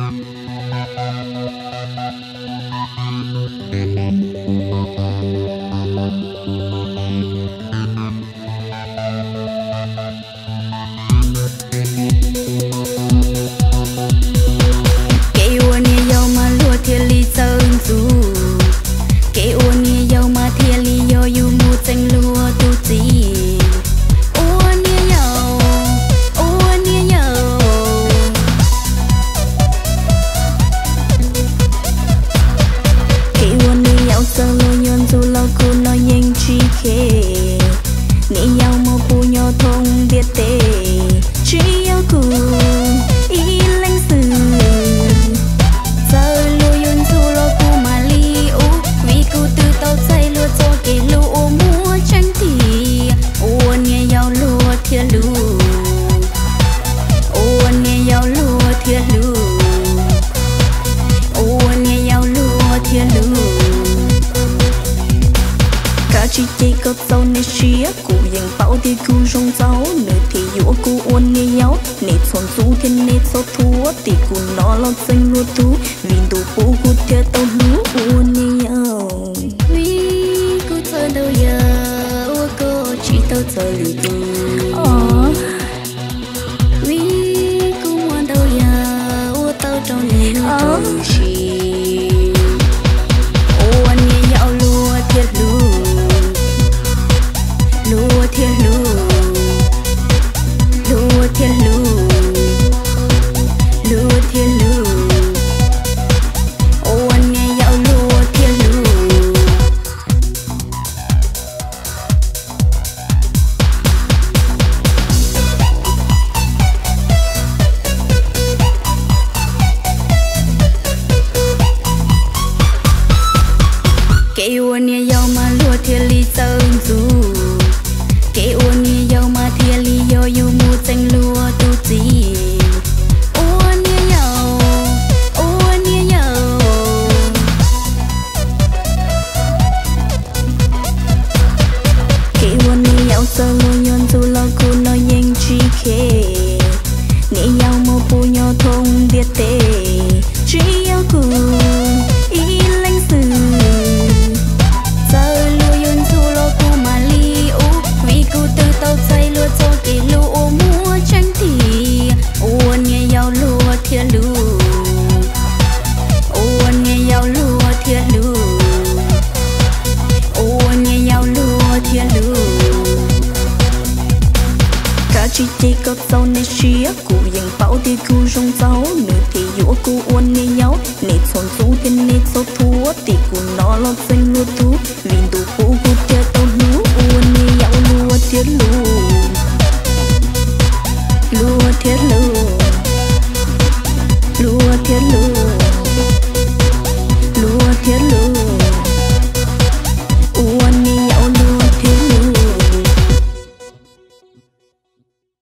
Kev ua niam yau mas luag thiaj li txawj ntxub. Kev ua niam yau mas thiaj li yog yus mus txeeb luag tus txiv. Ua niam yau, ua niam yau. Kev ua niam yau txawm luag yuav ntxub los kuv no yeej tsis khe. Niam yau muaj pub nyob thoob ntiaj teb, tsis yog kuv ib leeg xwb. Txawm luag yuav ntxub los kuv mam li ua, vim kuv twb tau txais luag txoj kev hlub uas muaj tseeb tiag. Ua niam yau luag thiaj hlub, ua niam yau luag thiaj hlub, ua niam yau luag thiaj hlub. Kav tsij cia koj txaus niam siab, kuv yeej paub tias kuv zoo ntxaub, nws thiaj yuav kuv ua niam yau. Nej txhob ntxub thiab nej txhob thuam, tim kuv no los txeeb luag tug, vim ntuj pub kuv thiaj tau hlub ua niam yau. Vim kuv txawj ntau yam uas koj tsis tau txawj li kuv. Vim kuv muaj ntau yam uas tau rau nws lub siab. Ua niam yau luag thiaj hlub, luag thiaj hlub, luag thiaj hlub, luag thiaj hlub. Ua niam yau luag thiaj hlub. Kev ua niam yau mas luag thiaj li txawj ntxub. Kev ua niam yau mas thiaj li yog yus mus txeeb luag tus txiv. Ua niam yau, ua niam yau. Kev ua niam yau txawm luag yuav ntxub los kuv no yeej tsis khe. Niam yau muaj pub nyob thoob ntiaj teb, tsis yog kuv ib leeg xwb. Txawm luag yuav ntxub los kuv mam li ua, vim kuv twb tau txais luag txoj kev hlub uas muaj tseeb tiag. Ua niam yau luag thiaj hlub, ua niam yau luag thiaj hlub, ua niam yau luag thiaj hlub. Kav tsij cia koj txaus niam siab, kuv yeej paub tias kuv zoo ntxaub, nws thiaj yuav kuv ua niam yau. Nej txhob ntxub thiab nej txhob thuam, tim kuv no los txeeb luag tug, vim ntuj pub kuv thiaj tau hlub ua niam yau. Luag thiaj hlub, luag thiaj hlub, luag thiaj hlub.